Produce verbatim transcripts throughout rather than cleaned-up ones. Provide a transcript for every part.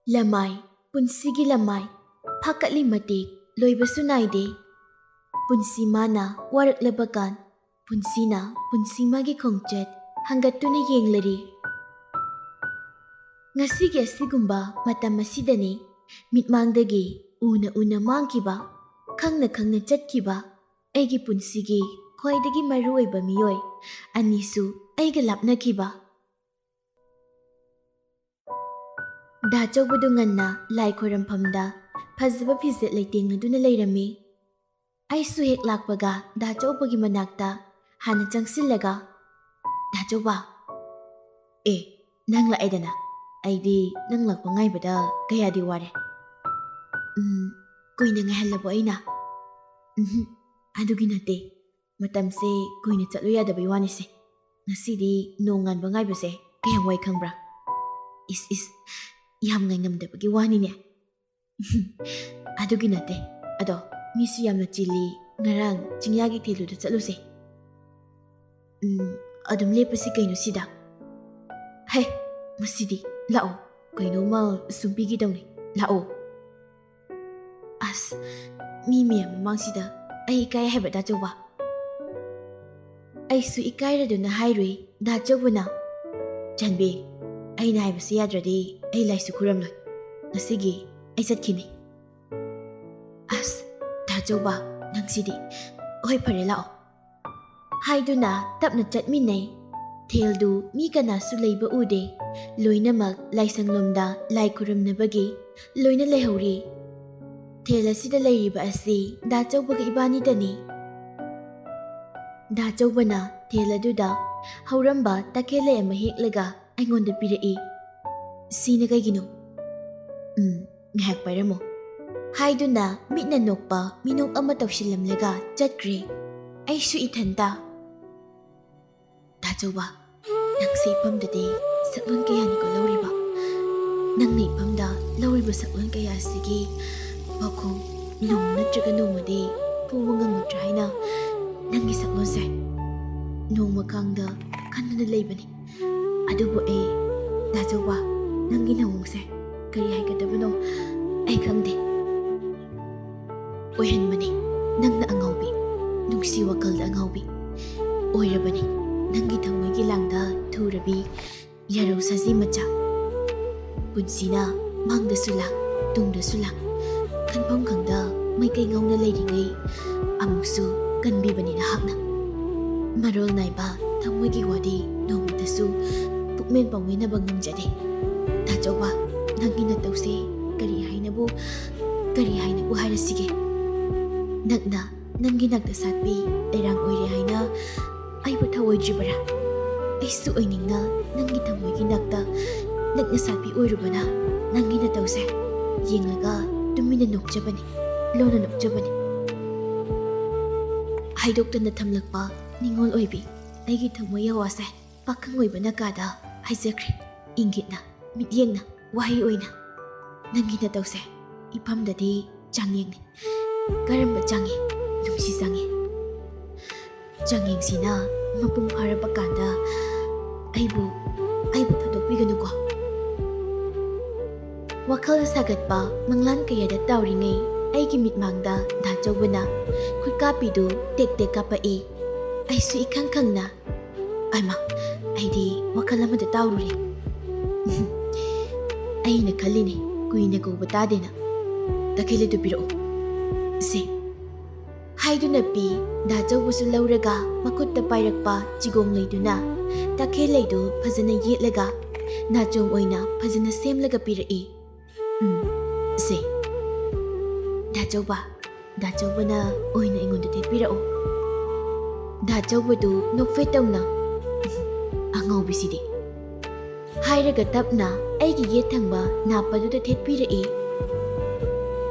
ꯂꯃꯥꯏ, ꯄꯨꯟꯁꯤꯒꯤ ꯂꯃꯥꯏ, ꯐꯥꯀꯠꯂꯤ ꯃꯇꯦꯛ, ꯂꯣꯏꯕꯁꯨ ꯅꯥꯏꯗꯦ꯫ ꯄꯨꯟꯁꯤ ꯃꯥꯅ ꯋꯥꯔꯛꯂꯕ ꯀꯥꯟ, ꯄꯨꯟꯁꯤꯅ ꯄꯨꯟꯁꯤ ꯃꯥꯒꯤ ꯈꯣꯡꯆꯠ ꯍꯪꯒꯠꯇꯨꯅ ꯌꯦꯡꯂꯔꯤ꯫ ꯉꯁꯤꯒꯤ ꯑꯁꯤꯒꯨꯝꯕ ꯃꯇꯝ ꯑꯁꯤꯗꯅꯤ ꯃꯤꯠꯃꯥꯡꯗꯒꯤ ꯎꯅ ꯎꯅ ꯃꯥꯡꯈꯤꯕ, ꯈꯪꯅ ꯈꯪꯅ ꯆꯠꯈꯤꯕ, ꯑꯩꯒꯤ ꯄꯨꯟꯁꯤꯒꯤ ꯈ꯭ꯋꯥꯏꯗꯒꯤ ꯃꯔꯨ ꯑꯣꯏꯕ ꯃꯤꯑꯣꯏ ꯑꯅꯤꯁꯨ ꯑꯩꯒ ꯂꯥꯞꯅꯈꯤꯕ꯫ ꯗꯥ ꯆꯧꯕꯗꯨ ꯉꯟꯅ ꯂꯥꯏ ꯈꯣꯏꯔꯝꯐꯝꯗ ꯐꯖꯕ ꯐꯤꯖꯦꯠ ꯂꯩꯇꯦꯡꯅꯗꯨꯅ ꯂꯩꯔꯝꯃꯤ꯫ ꯑꯩꯁꯨ ꯍꯦꯛ ꯂꯥꯛꯄꯒ ꯗꯥ ꯆꯧꯕꯒꯤ ꯃꯅꯥꯛꯇ ꯍꯥꯟꯅ ꯆꯪꯁꯤꯜꯂꯒ, "ꯗꯥ ꯆꯧꯕ!" "ꯑꯦ, ꯅꯪ ꯂꯥꯛꯑꯦꯗꯅ꯫ ꯑꯩꯗꯤ ꯅꯪ ꯂꯥꯛꯄ ꯉꯥꯏꯕꯗ ꯀꯌꯥꯗꯤ ꯋꯥꯔꯦ꯫ ꯎꯝ, ꯀꯨꯏꯅ ꯉꯥꯏꯍꯜꯂꯕꯣ ꯑꯩꯅ?" "ꯎꯝꯍꯨꯝ, ꯑꯗꯨꯒꯤ ꯅꯠꯇꯦ꯫ ꯃꯇꯝꯁꯦ ꯀꯨꯏꯅ ꯆꯠꯂꯨ ꯌꯥꯗꯕꯩ ꯋꯥꯅꯤꯁꯦ꯫ ꯉꯁꯤꯗꯤ ꯅꯣꯡ ꯉꯥꯟꯕ ꯉꯥꯏꯕꯁꯦ ꯀꯌꯥꯝ ꯋꯥꯏ ꯈꯪꯕ꯭ꯔꯥ?" "ꯏꯁ, ꯏꯁ, ꯌꯥꯝ ꯉꯥꯏꯉꯝꯗꯕꯒꯤ ꯋꯥꯅꯤꯅꯦ꯫" "ꯑꯗꯨꯒꯤ ꯅꯠꯇꯦ꯫ ꯑꯗꯣ ꯃꯤꯁꯨ ꯌꯥꯝꯅ ꯆꯤꯜꯂꯤ꯫ ꯉꯔꯥꯡ ꯆꯤꯡꯌꯥꯒꯤ ꯊꯦꯜꯂꯨꯗ ꯆꯠꯂꯨꯁꯦ꯫" "ꯎꯝ, ꯑꯗꯨꯝ ꯂꯦꯞꯄꯁꯤ ꯀꯩꯅꯣ ꯁꯤꯗ꯫ ꯍꯦ, ꯃꯁꯤꯗꯤ꯫ ꯂꯥꯛꯑꯣ, ꯀꯩꯅꯣꯝꯃ ꯁꯨꯝ ꯄꯤꯒꯦ ꯇꯧꯅꯤ꯫ ꯂꯥꯛꯑꯣ꯫" "ꯑꯁ, ꯃꯤ ꯃꯌꯥꯝ ꯃꯃꯥꯡꯁꯤꯗ ꯑꯩ ꯏꯀꯥꯏ ꯍꯥꯏꯕ, ꯗꯥ ꯆꯧꯕ?" ꯑꯩꯁꯨ ꯏꯀꯥꯏꯔꯗꯨꯅ ꯍꯥꯏꯔꯨꯏ꯫ ꯗꯥ ꯆꯧꯕꯅ, "ꯆꯥꯟꯕꯤ, ꯑꯩꯅ ꯍꯥꯏꯕꯁꯤ ꯌꯥꯗ꯭ꯔꯗꯤ ꯑꯩ ꯂꯥꯏꯁꯨ ꯈꯨꯔꯝꯂꯣꯏ꯫ ꯉꯁꯤꯒꯤ ꯑꯩ ꯆꯠꯈꯤꯅꯤ꯫" "ꯑꯁ, ꯗꯥ ꯆꯧꯕ, ꯅꯪꯁꯤꯗꯤ꯫ ꯍꯣꯏ, ꯐꯔꯦ, ꯂꯥꯛꯑꯣ꯫" ꯍꯥꯏꯗꯨꯅ ꯇꯞꯅ ꯆꯠꯃꯤꯟꯅꯩ꯫ ꯊꯦꯜꯗꯨ ꯃꯤ ꯀꯅꯥꯁꯨ ꯂꯩꯕ ꯎꯗꯦ꯫ ꯂꯣꯏꯅꯃꯛ ꯂꯥꯏꯁꯪꯂꯣꯝꯗ ꯂꯥꯏ ꯈꯨꯔꯨꯝꯅꯕꯒꯤ ꯂꯣꯏꯅ ꯂꯩꯍꯧꯔꯤ꯫ ꯊꯦꯜ ꯑꯁꯤꯗ ꯂꯩꯔꯤꯕ ꯑꯁꯤ ꯗꯥ ꯆꯧꯕꯒ ꯏꯕꯥꯅꯤꯗꯅꯤ꯫ ꯗꯥ ꯆꯧꯕꯅ ꯊꯦꯜ ꯑꯗꯨꯗ ꯍꯧꯔꯝꯕ ꯇꯈꯦꯜ ꯂꯩ ꯑꯃ ꯍꯦꯛꯂꯒ ꯑꯩꯉꯣꯟꯗ ꯄꯤꯔꯛꯏ꯫ "ꯁꯤꯅ ꯀꯩꯒꯤꯅꯣ?" "ꯎꯝ, ꯉꯥꯏꯍꯥꯛ ꯄꯥꯏꯔꯝꯃꯣ꯫" ꯍꯥꯏꯗꯨꯅ ꯃꯤꯠꯅ ꯅꯣꯛꯄ ꯃꯤꯅꯣꯛ ꯑꯃ ꯇꯧꯁꯤꯜꯂꯝꯂꯒ ꯆꯠꯈ꯭ꯔꯦ꯫ ꯑꯩꯁꯨ ꯏꯊꯟꯇ, "ꯗꯥ ꯆꯧꯕ, ꯅꯪꯁꯦ ꯏꯄꯝꯗꯗꯤ ꯁꯛꯂꯣꯟ ꯀꯌꯥꯅꯤꯀꯣ ꯂꯧꯔꯤꯕ? ꯅꯪꯅ ꯏꯄꯝꯗ ꯂꯧꯔꯤꯕ ꯁꯛꯂꯣꯟ ꯀꯌꯥ ꯑꯁꯤꯒꯤ ꯄꯥꯎꯈꯨꯝ ꯅꯣꯡꯃ ꯅꯠꯇ꯭ꯔꯒ ꯅꯣꯡꯃꯗꯤ ꯐꯣꯡꯕ ꯉꯝꯒꯗ꯭ꯔꯥ ꯍꯥꯏꯅ ꯅꯪꯒꯤ ꯁꯛꯂꯣꯟꯁꯦ ꯅꯣꯡꯃ ꯀꯥꯡꯗ ꯈꯟꯗꯨꯅ ꯂꯩꯕꯅꯤ꯫ ꯑꯗꯨꯕꯨ ꯑꯩ, ꯗꯥ ꯆꯧꯕ, ꯅꯪꯒꯤ ꯅꯑꯣꯡꯁꯦ ꯀꯔꯤ ꯍꯥꯏꯒꯗꯕꯅꯣ ꯑꯩ ꯈꯪꯗꯦ꯫ ꯑꯣꯏꯍꯟꯕꯅꯤ ꯅꯪꯅ ꯑꯉꯥꯎꯕꯤ, ꯅꯨꯡꯁꯤ ꯋꯥꯈꯜꯗ ꯑꯉꯥꯎꯕꯤ꯫ ꯑꯣꯏꯔꯕꯅꯤ ꯅꯪꯒꯤ ꯊꯃꯣꯏꯒꯤ ꯂꯥꯡꯗ ꯊꯨꯔꯕꯤ ꯌꯥꯔꯧ ꯁꯥꯖꯤ ꯃꯆꯥ꯫ ꯄꯨꯟꯁꯤꯅ ꯃꯥꯡꯗꯁꯨ ꯂꯥꯡ, ꯇꯨꯡꯗꯁꯨ ꯂꯥꯡ, ꯈꯟꯐꯝ ꯈꯪꯗ ꯃꯥꯏꯀꯩ ꯉꯥꯎꯅ ꯂꯩꯔꯤꯉꯩ ꯑꯃꯨꯛꯁꯨ ꯀꯟꯕꯤꯕꯅꯤ ꯅꯍꯥꯛꯅ꯫ ꯃꯔꯣꯜ ꯅꯥꯏꯕ ꯊꯃꯣꯏꯒꯤ ꯋꯥꯗꯤ ꯅꯣꯡꯃꯇꯁꯨ ꯄꯨꯛꯃꯦꯟ ꯄꯥꯎꯃꯤꯟꯅꯕ ꯉꯝꯖꯗꯦ꯫ ꯇꯥꯆꯧꯕ, ꯅꯪꯒꯤ ꯅꯇꯧꯁꯦ ꯀꯔꯤ ꯍꯥꯏꯅꯕꯨ, ꯀꯔꯤ ꯍꯥꯏꯅꯕꯨ ꯍꯥꯏꯔꯁꯤꯒꯦ? ꯅꯛꯅ ꯅꯪꯒꯤ ꯅꯥꯛꯇ ꯁꯥꯠꯄꯤ ꯂꯩꯔꯥꯡ ꯑꯣꯏꯔꯦ ꯍꯥꯏꯅ ꯑꯩꯕꯨ ꯊꯧꯑꯣꯏꯗ꯭ꯔꯤꯕꯔꯥ? ꯑꯩꯁꯨ ꯑꯣꯏꯅꯤꯡꯅ ꯅꯪꯒꯤ ꯊꯃꯣꯏꯒꯤ ꯅꯥꯛꯇ ꯅꯛꯅ ꯁꯥꯠꯄꯤ ꯑꯣꯏꯔꯨꯕꯅ ꯅꯪꯒꯤ ꯅꯇꯧꯁꯦ ꯌꯦꯡꯂꯒ ꯇꯨꯃꯤꯟꯅ ꯅꯣꯛꯆꯕꯅꯤ, ꯂꯣꯟꯅ ꯅꯣꯛꯆꯕꯅꯤ꯫ ꯍꯥꯏꯗꯣꯛꯇꯅ ꯊꯝꯂꯛꯄ ꯅꯤꯡꯉꯣꯜ ꯑꯣꯏꯕꯤ ꯑꯩꯒꯤ ꯊꯃꯣꯏ ꯌꯥꯋꯥꯁꯦ ꯄꯥꯈꯪ ꯑꯣꯏꯕꯅ ꯀꯥꯗ ꯍꯥꯏꯖꯈ꯭ꯔꯦ꯫ ꯏꯪꯒꯤꯠꯅ, ꯃꯤꯠꯌꯦꯡꯅ, ꯋꯥꯍꯩ ꯑꯣꯏꯅ ꯅꯪꯒꯤ ꯅꯇꯧꯁꯦ ꯏꯐꯝꯗꯗꯤ ꯆꯥꯡꯌꯦꯡꯅꯤ꯫ ꯀꯔꯝꯕ ꯆꯥꯡꯌꯦꯡ? ꯅꯨꯡꯁꯤ ꯆꯥꯡꯌꯦꯡ꯫ ꯆꯥꯡꯌꯦꯡꯁꯤꯅ ꯃꯄꯨꯡ ꯐꯥꯔꯕ ꯀꯥꯟꯗ ꯑꯩꯕꯨ, ꯑꯩꯕꯨ ꯊꯥꯗꯣꯛꯄꯤꯒꯅꯨꯀꯣ꯫ ꯋꯥꯈꯜ ꯁꯥꯒꯠꯄ ꯃꯪꯂꯥꯟ ꯀꯌꯥꯗ ꯇꯥꯎꯔꯤꯉꯩ ꯑꯩꯒꯤ ꯃꯤꯠꯃꯥꯡꯗ ꯗꯥꯆꯧꯕꯅ ꯈꯨꯠꯀꯥꯞꯄꯤꯗꯨ ꯇꯦꯛ ꯇꯦꯛ ꯀꯥꯞꯄꯛꯏ꯫ ꯑꯩꯁꯨ ꯏꯈꯪ ꯈꯪꯅ, ꯑꯩꯃ, ꯑꯩꯗꯤ ꯋꯥꯈꯜ ꯑꯃꯗ ꯇꯥꯎꯔꯨꯔꯦ꯫ ꯑꯩꯅ ꯈꯜꯂꯤꯅꯦ, ꯀꯨꯏꯅ ꯀꯧꯕ ꯇꯥꯗꯦꯅ꯫ ꯇꯈꯦꯜ ꯑꯗꯨ ꯄꯤꯔꯛꯎ꯫ ꯁꯦ꯫ ꯍꯥꯏꯗꯨꯅ ꯄꯤ, ꯗꯥꯆꯧꯕꯁꯨ ꯂꯧꯔꯒ ꯃꯈꯨꯠꯇ ꯄꯥꯏꯔꯛꯄ ꯆꯤꯒꯣꯡ ꯂꯩꯗꯨꯅ ꯇꯈꯦꯜ ꯂꯩꯗꯨ ꯐꯖꯅ ꯌꯦꯠꯂꯒ ꯅꯥꯆꯣꯝ ꯑꯣꯏꯅ ꯐꯖꯅ ꯁꯦꯝꯂꯒ ꯄꯤꯔꯛꯏ꯫ ꯎꯝ, ꯁꯦ꯫ ꯗꯥꯆꯧꯕ, ꯗꯥꯆꯧꯕꯅ ꯑꯣꯏꯅ ꯑꯩꯉꯣꯟꯗ ꯊꯦꯠꯄꯤꯔꯛꯎ꯫ ꯗꯥꯆꯧꯕꯗꯨ ꯅꯣꯛꯐꯦꯠ ꯇꯧꯅ, "ꯎꯝ, ꯑꯉꯥꯎꯕꯤꯁꯤꯗꯤ" ꯍꯥꯏꯔꯒ ꯇꯞꯅ ꯑꯩꯒꯤ ꯌꯦꯠ ꯊꯪꯕ ꯅꯥꯞꯄꯗꯨꯗ ꯊꯦꯠꯄꯤꯔꯛꯏ꯫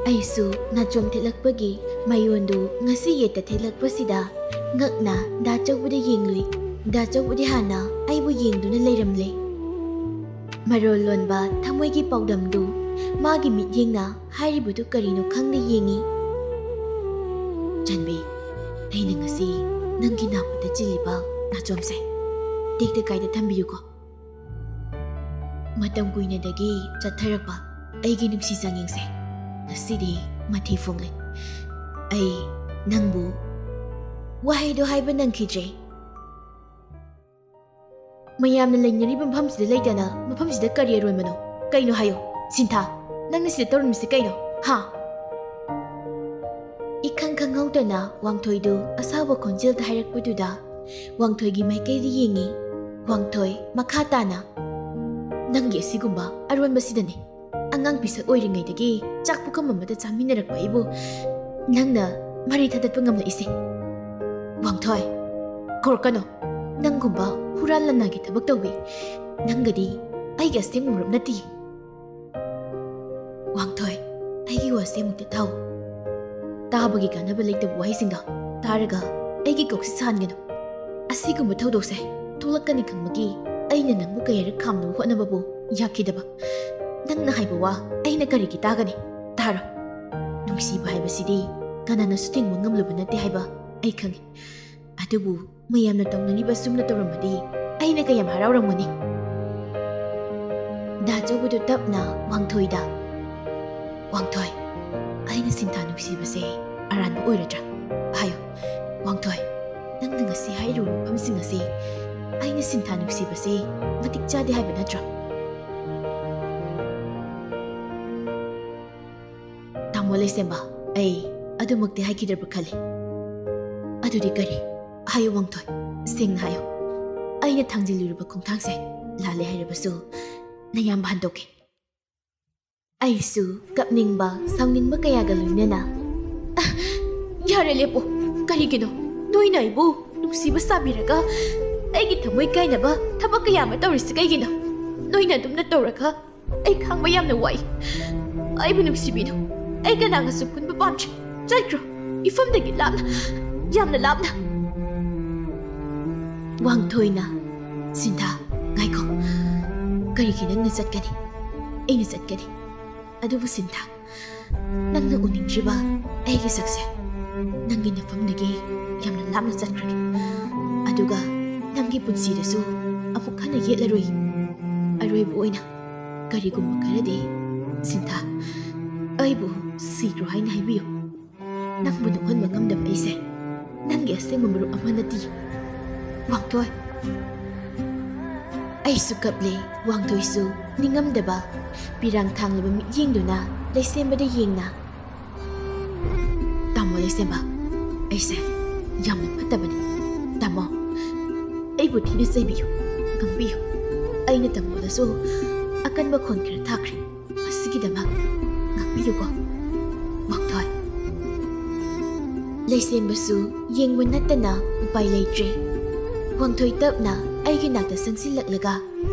ꯑꯩꯁꯨ ꯅꯥꯆꯣꯝ ꯊꯦꯠꯂꯛꯄꯒꯤ ꯃꯌꯣꯟꯗꯨ ꯉꯁꯤ ꯌꯦꯠꯇ ꯊꯦꯠꯂꯛꯄꯁꯤꯗ ꯉꯛꯅ ꯗꯥꯆꯧꯕꯗ ꯌꯦꯡꯂꯨꯏ꯫ ꯗꯥꯆꯧꯕꯗꯤ ꯍꯥꯟꯅ ꯑꯩꯕꯨ ꯌꯦꯡꯗꯨꯅ ꯂꯩꯔꯝꯂꯦ꯫ ꯃꯔꯣꯜ ꯂꯣꯟꯕ ꯊꯃꯣꯏꯒꯤ ꯄꯥꯎꯗꯝꯗꯨ ꯃꯥꯒꯤ ꯃꯤꯠꯌꯦꯡꯅ ꯍꯥꯏꯔꯤꯕꯗꯨ ꯀꯔꯤꯅꯣ ꯈꯪꯗꯦ ꯌꯦꯡꯉꯤ꯫ "ꯆꯥꯟꯕꯤ, ꯑꯩꯅ ꯉꯁꯤ ꯅꯪꯒꯤ ꯅꯥꯄꯗ ꯆꯤꯜꯂꯤꯕ ꯅꯥꯆꯣꯝꯁꯦ ꯇꯦꯛꯇ ꯀꯥꯏꯗ ꯊꯝꯕꯤꯌꯨꯀꯣ꯫" ꯃꯇꯝ ꯀꯨꯏꯅꯗꯒꯤ ꯆꯠꯊꯔꯛꯄ ꯑꯩꯒꯤ ꯅꯨꯡꯁꯤ ꯆꯥꯡꯌꯦꯡꯁꯦ, ꯉꯁꯤꯗꯤ ꯃꯊꯤ ꯐꯣꯡꯂꯦ꯫ ꯑꯩ ꯅꯪꯕꯨ ꯋꯥꯍꯩꯗꯣ ꯍꯥꯏꯕ ꯅꯪꯈꯤꯗ꯭ꯔꯦ꯫ ꯃꯌꯥꯝꯅ ꯂꯩꯅꯔꯤꯕ ꯃꯐꯝꯁꯤꯗ ꯂꯩꯇꯅ ꯃꯐꯝꯁꯤꯗ ꯀꯔꯤ ꯑꯔꯣꯟꯕꯅꯣ? ꯀꯩꯅꯣ ꯍꯥꯏꯌꯣ꯫ ꯁꯤꯟꯊꯥ, ꯅꯪꯅ ꯁꯤꯗ ꯇꯧꯔꯝꯃꯤꯁꯦ ꯀꯩꯅꯣ? ꯍꯥ? ꯏꯈꯪ ꯈꯪꯍꯧꯗꯅ ꯋꯥꯡꯊꯣꯏꯗꯨ ꯑꯁꯥꯎꯕ ꯈꯣꯟꯖꯦꯜꯗ ꯍꯥꯏꯔꯛꯄꯗꯨꯗ ꯋꯥꯡꯊꯣꯏꯒꯤ ꯃꯥꯏꯀꯩꯗ ꯌꯦꯡꯉꯤ꯫ ꯋꯥꯡꯊꯣꯏ, ꯃꯈꯥ ꯇꯥꯅ, ꯅꯪꯒꯤ ꯑꯁꯤꯒꯨꯝꯕ ꯑꯔꯣꯟꯕꯁꯤꯗꯅꯦ ꯑꯉꯥꯡ ꯄꯤꯁꯛ ꯑꯣꯏꯔꯤꯉꯩꯗꯒꯤ ꯆꯥꯛ ꯄꯨꯈꯝ ꯑꯃꯗ ꯆꯥꯃꯤꯟꯅꯔꯛꯄ ꯑꯩꯕꯨ ꯅꯪꯅ ꯃꯔꯩ ꯊꯇꯠꯄ ꯉꯝꯂꯛꯏꯁꯦ꯫ ꯋꯥꯡꯊꯣꯏ, ꯀꯧꯔꯛꯀꯅꯣ꯫ ꯅꯪꯒꯨꯝꯕ ꯍꯨꯔꯥꯟ ꯂꯟꯅꯥꯒꯤ ꯊꯕꯛ ꯇꯧꯕꯤ ꯅꯪꯒꯗꯤ ꯑꯩꯒꯤ ꯑꯁꯦꯡꯕ ꯃꯔꯨꯞ ꯅꯠꯇꯦ꯫ ꯋꯥꯡꯊꯣꯏ, ꯑꯩꯒꯤ ꯋꯥꯁꯦ ꯑꯃꯨꯛꯇ ꯇꯥꯎ꯫ ꯇꯥꯕꯒꯤ ꯀꯥꯟꯅꯕ ꯂꯩꯇꯕ ꯋꯥꯍꯩꯁꯤꯡꯗꯣ ꯇꯥꯔꯒ ꯑꯩꯒꯤ ꯀꯣꯛꯁꯤ ꯁꯥꯟꯒꯅꯨ꯫ ꯑꯁꯤꯒꯨꯝꯕ ꯊꯧꯗꯣꯛꯁꯦ ꯊꯣꯛꯂꯛꯀꯅꯤ ꯈꯪꯕꯒꯤ ꯑꯩꯅ ꯅꯪꯕꯨ ꯀꯌꯥꯔꯛ ꯈꯥꯝꯅꯕ ꯍꯣꯠꯅꯕꯕꯨ ꯌꯥꯈꯤꯗꯕ꯫ ꯅꯪꯅ ꯍꯥꯏꯕ ꯋꯥ ꯑꯩꯅ ꯀꯔꯤꯒꯤ ꯇꯥꯒꯅꯤ? ꯇꯥꯔꯣ꯫ ꯅꯨꯡꯁꯤꯕ ꯍꯥꯏꯕꯁꯤꯗꯤ ꯀꯅꯥꯅꯁꯨ ꯊꯤꯡꯕ ꯉꯝꯂꯨꯕ ꯅꯠꯇꯦ ꯍꯥꯏꯕ ꯑꯩ ꯈꯪꯏ꯫ ꯑꯗꯨꯕꯨ ꯃꯌꯥꯝꯅ ꯇꯧꯅꯔꯤꯕ ꯑꯁꯨꯝꯅ ꯇꯧꯔꯝꯃꯗꯤ ꯑꯩꯅ ꯀꯌꯥꯝ ꯍꯔꯥꯎꯔꯝꯒꯅꯤ꯫ ꯗꯥ ꯆꯧꯕꯗꯨ ꯇꯞꯅ ꯋꯥꯡꯊꯣꯏꯗ, "ꯋꯥꯡꯊꯣꯏ, ꯑꯩꯅ ꯁꯤꯟꯊꯥ ꯅꯨꯡꯁꯤꯕꯁꯦ ꯑꯔꯥꯟꯕ ꯑꯣꯏꯔꯗ꯭ꯔꯥ? ꯍꯥꯏꯌꯨ, ꯋꯥꯡꯊꯣꯏ, ꯅꯪꯅ ꯉꯁꯤ ꯍꯥꯏꯔꯤꯕ ꯋꯥꯐꯝꯁꯤꯡ ꯑꯁꯤ ꯑꯩꯅ ꯁꯤꯟꯊꯥ ꯅꯨꯡꯁꯤꯕꯁꯦ ꯃꯇꯤꯛ ꯆꯥꯗꯦ ꯍꯥꯏꯕ ꯅꯠꯇ꯭ꯔꯣ?" ꯇꯥꯃꯣ ꯂꯩꯁꯦꯝꯕ, ꯑꯩ ꯑꯗꯨꯃꯛꯇꯤ ꯍꯥꯏꯈꯤꯗ꯭ꯔꯕ ꯈꯜꯂꯤ꯫ ꯑꯗꯨꯗꯤ ꯀꯔꯤ? ꯍꯥꯏꯌꯨ ꯋꯥꯡꯊꯣꯏ, ꯁꯦꯡꯅ ꯍꯥꯏꯌꯨ꯫ ꯑꯩꯅ ꯊꯥꯡꯖꯤꯜꯂꯨꯔꯤꯕ ꯈꯣꯡꯊꯥꯡꯁꯦ ꯂꯥꯜꯂꯦ ꯍꯥꯏꯔꯕꯁꯨ ꯅꯌꯥꯝꯕ ꯍꯟꯗꯣꯛꯀꯦ꯫ ꯑꯩꯁꯨ ꯀꯞꯅꯤꯡꯕ, ꯁꯥꯎꯅꯤꯡꯕ ꯀꯌꯥꯒ ꯂꯣꯏꯅꯅ, "ꯑ, ꯌꯥꯔꯦ, ꯂꯦꯞꯄꯣ꯫ ꯀꯔꯤꯒꯤꯅꯣ ꯅꯣꯏꯅ ꯑꯩꯕꯨ ꯅꯨꯡꯁꯤꯕ ꯁꯥꯕꯤꯔꯒ ꯑꯩꯒꯤ ꯊꯃꯣꯏ ꯀꯥꯏꯅꯕ ꯊꯕꯛ ꯀꯌꯥ ꯑꯃ ꯇꯧꯔꯤꯁꯤ ꯀꯩꯒꯤꯅꯣ? ꯅꯣꯏꯅ ꯑꯗꯨꯝꯅ ꯇꯧꯔꯒ ꯑꯩ ꯈꯥꯡꯕ ꯌꯥꯝꯅ ꯋꯥꯏ꯫ ꯑꯩꯕꯨ ꯅꯨꯡꯁꯤꯕꯤꯅꯨ꯫ ꯑꯩ ꯀꯅꯥꯒꯁꯨ ꯄꯨꯟꯕ ꯄꯥꯝꯗ꯭ꯔꯦ꯫ ꯆꯠꯈ꯭ꯔꯣ꯫ ꯏꯐꯝꯗꯒꯤ ꯂꯥꯞꯅ, ꯌꯥꯝꯅ ꯂꯥꯞꯅ꯫" ꯋꯥꯡꯊꯣꯏꯅ, "ꯁꯤꯟꯊꯥ, ꯉꯥꯏꯈꯣ꯫ ꯀꯔꯤꯒꯤ ꯅꯪꯅ ꯆꯠꯀꯅꯤ? ꯑꯩꯅ ꯆꯠꯀꯅꯤ꯫ ꯑꯗꯨꯕꯨ ꯁꯤꯟꯊꯥ, ꯅꯪꯅ ꯎꯅꯤꯡꯗ꯭ꯔꯤꯕ ꯑꯩꯒꯤ ꯁꯛꯁꯦ ꯅꯪꯒꯤ ꯅꯐꯝꯗꯒꯤ ꯌꯥꯝꯅ ꯂꯥꯞꯅ ꯆꯠꯈ꯭ꯔꯒꯦ꯫ ꯑꯗꯨꯒ ꯅꯪꯒꯤ ꯄꯨꯟꯁꯤꯗꯁꯨ ꯑꯃꯨꯛ ꯍꯟꯅ ꯌꯦꯠꯂꯔꯣꯏ꯫ ꯑꯔꯣꯏꯕ ꯑꯣꯏꯅ ꯀꯔꯤꯒꯨꯝꯕ ꯈꯔꯗꯤ ꯁꯤꯟꯊꯥ, ꯑꯩꯕꯨ ꯁꯤꯈ꯭ꯔꯣ ꯍꯥꯏꯅ ꯍꯥꯏꯕꯤꯌꯨ꯫ ꯅꯪꯕꯨ ꯅꯣꯛꯍꯟꯕ ꯉꯝꯗꯕ ꯑꯩꯁꯦ ꯅꯪꯒꯤ ꯑꯁꯦꯡꯕ ꯃꯔꯨꯞ ꯑꯃ ꯅꯠꯇꯦ꯫ ꯋꯥꯡꯊꯣꯏ, ꯑꯩꯁꯨ ꯀꯞꯂꯦ꯫ ꯋꯥꯡꯊꯣꯏꯁꯨ ꯅꯤꯡꯉꯝꯗꯕ ꯄꯤꯔꯥꯡ ꯊꯥꯡꯂꯕ ꯃꯤꯠꯌꯦꯡꯗꯨꯅ ꯂꯩꯁꯦꯝꯕꯗ ꯌꯦꯡꯅ, "ꯇꯥꯃꯣ ꯂꯩꯁꯦꯝꯕ, ꯑꯩꯁꯦ ꯌꯥꯝꯅ ꯐꯠꯇꯕꯅꯤ꯫ ꯇꯥꯃꯣ, ꯑꯩꯕꯨ ꯊꯤꯅ ꯆꯩꯕꯤꯌꯨ, ꯉꯥꯡꯕꯤꯌꯨ꯫ ꯑꯩꯅ ꯇꯥꯃꯣꯗꯁꯨ ꯑꯀꯟꯕ ꯈꯣꯟ ꯈꯔ ꯊꯥꯈ꯭ꯔꯦ꯫ ꯃꯁꯤꯒꯤꯗꯃꯛ ꯉꯥꯡꯕꯤꯌꯨꯀꯣ, ꯋꯥꯡꯊꯣꯏ꯫" ꯂꯩꯁꯦꯝꯕꯁꯨ ꯌꯦꯡꯕ ꯅꯠꯇꯅ ꯎꯄꯥꯏ ꯂꯩꯇ꯭ꯔꯦ꯫ ꯋꯥꯡꯊꯣꯏ ꯇꯞꯅ ꯑꯩꯒꯤ ꯅꯥꯛꯇ ꯆꯪꯁꯤꯜꯂꯛꯂꯒ